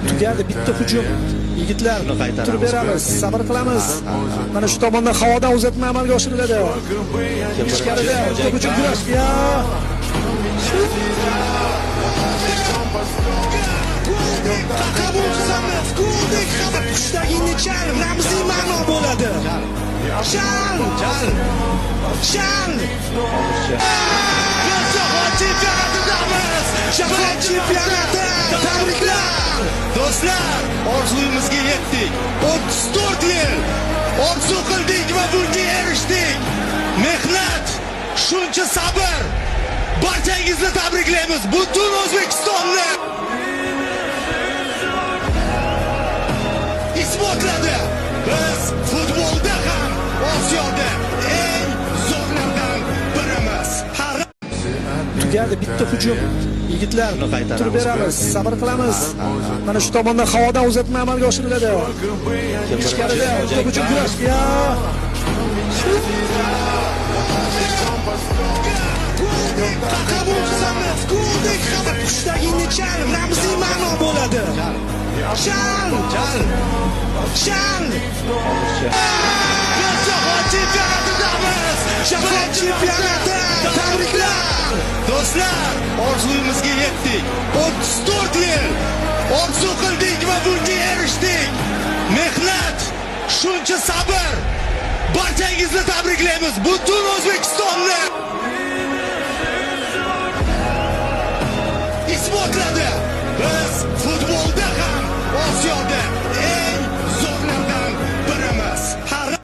Tugadi bitta hujum. Yigitlar, turib beramiz, sabr qilamiz. Mana shu tomondan havodan uzatma amalga oshiriladi. Ichkarida to'p uchun kurash. Ya! Qabul qilamiz. Goldek xabar qushdagingni chal, ramziy ma'no bo'ladi. Chal! Chal! Chal! Biz jahon chempionatidamiz! Jahon chempionati! Tabriklar! Do'stlar, orzuyimizga yetdik. 34 yil orzu qildik va bunga erishdik. Mehnat, shuncha sabr. Barchangizni tabriklaymiz. Butun O'zbekistonni isbotladi. Biz futbolda ham Osiyoda eng zo'rlardan birimiz. Tugadi bitta hujum. Yigitlar, turib beramiz, sabr qilamiz. Mana shu tomondan havodan uzatma amalga oshiriladi. Ichkarida to'p uchun kurash. Ya! Qabul qilamiz. Goldek xabar qushdagingni chal, ramziy ma'no bo'ladi. Chal! Chal! Chal! Biz jahon chempionatidamiz! Jahon chempionati! Tabriklar! Do'stlar, orzuyimizga yetdik. 34 yil orzu qildik va bunga erishdik. Mehnat, shuncha sabr. Barchangizni tabriklaymiz. Butun